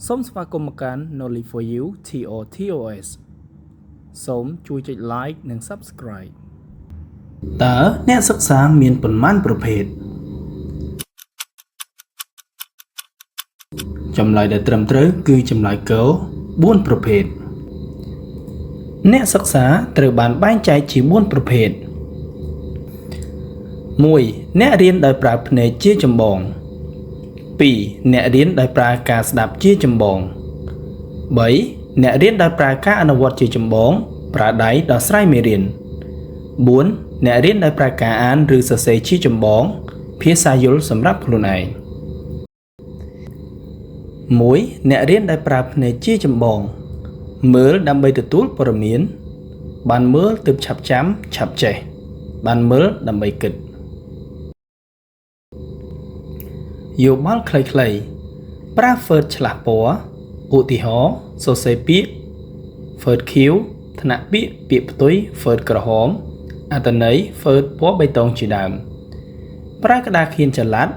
សូមស្វាគមន៍មកកាន់ Knowledge for You TOTOS សូមជួយចុច Like និង Subscribe តើអ្នកសិក្សាមានប៉ុន្មានប្រភេទចម្លើយដែលត្រឹមត្រូវគឺចម្លើយក4ប្រភេទអ្នកសិក្សាត្រូវបានបែងចែកជា4ប្រភេទ1អ្នករៀនដោយប្រើភ្នែកជាចម្បង2អ្នករៀនដោយប្រើការស្ដាប់ជាចម្បង3អ្នករៀនដោយប្រើការអនុវត្តជាចម្បងប្រើដៃដោះស្រាយមេរៀន4អ្នករៀនដោយប្រើការអានឬសរសេរជាចម្បងភាសាយល់សម្រាប់ខ្លួនឯង1អ្នករៀនដោយប្រើភ្នែកជាចម្បងមើលដើម្បីទទួលព័ត៌មានបានមើលទើបឆាប់ចាំឆាប់ចេះបានមើលដើម្បីគិតយោបល់ខ្លីៗប្រើហ្វឺតឆ្លាស់ពណ៌ឧទាហរណ៍សរសេរពាក្យហ្វឺតខៀវថ្នាក់ពាក្យពាក្យផ្ទុយហ្វឺតក្រហមអត្ថន័យហ្វឺតពណ៌បៃតងជាដើមប្រើក្តារខៀនចល័ត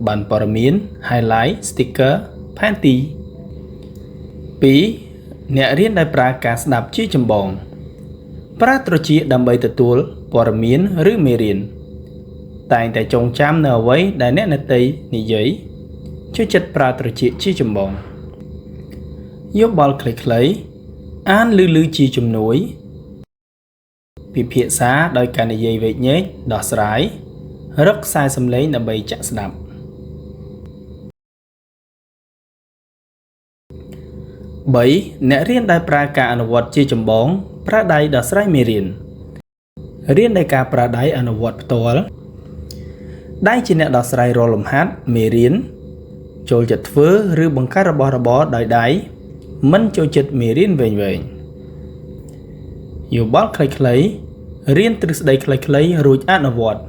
បានព័ត៌មាន highlight sticker ផែនទី2អ្នករៀនដោយប្រើការស្ដាប់ជាចម្បងប្រើត្រចៀកដើម្បីទទួលព័ត៌មានឬមេរៀនតែងតែចងចាំនៅអ្វីដែលអ្នកដទៃនិយាយជួយចិត្តប្រើត្រចៀកជាចម្បងយោបល់ខ្លីៗអានឮៗជាជំនួយពិភាក្សាដោយការនិយាយវែកញែកដោះស្រាយរកខ្សែសំឡេងដើម្បីចាក់ស្ដាប់3អ្នករៀនដែលប្រើការអនុវត្តជាចម្បងប្រើដៃដោះស្រាយមេរៀនរៀនដោយការប្រើដៃអនុវត្តផ្ទាល់ដៃជាអ្នកដោះស្រាយរាល់លំហាត់មេរៀនចូលចិត្តធ្វើឬបង្កើតរបស់របរដោយដៃមិនចូលចិត្តមេរៀនវែងៗយោបល់ខ្លីៗរៀនទ្រឹស្ដីខ្លីៗរួចអនុវត្ត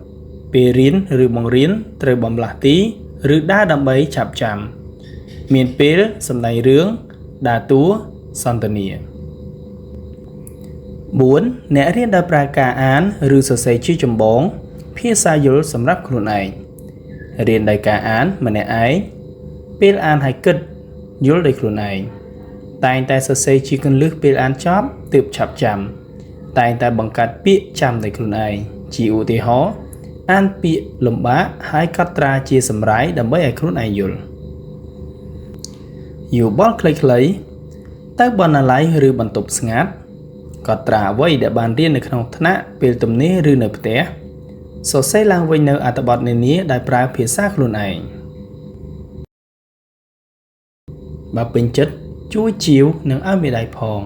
ពេលរៀនឬបង្រៀនត្រូវបំលាស់ទីឬដើរដើម្បីឆាប់ចាំមានពេលសម្ដែងរឿងដើរតួសន្ទនា4អ្នករៀនដោយប្រើការអានឬសរសេរជាចម្បងភាសាយល់សម្រាប់ខ្លួនឯងរៀនដោយការអានម្នាក់ឯងពេលអានហើយគិតយល់ដោយខ្លួនឯងតែងតែសរសេរជាគន្លឹះពេលអានចប់ទើបឆាប់ចាំតែងតែបង្កើតពាក្យចាំដោយខ្លួនឯងជាឧទាហរណ៍អានពាក្យលំបាកហើយកត់ត្រាជាសម្រាយដើម្បីឲ្យខ្លួនឯងយល់យោបល់ខ្លីៗទៅបណ្ណាល័យឬបន្ទប់ស្ងាត់កត់ត្រាអ្វីដែលបានរៀននៅក្នុងថ្នាក់ពេលទំនេរឬនៅផ្ទះសរសេរឡើងវិញនៅអត្ថបទនានាដោយប្រើភាសាខ្លួនឯងបើពេញចិត្តជួយជាវនិងឲ្យមេដៃផង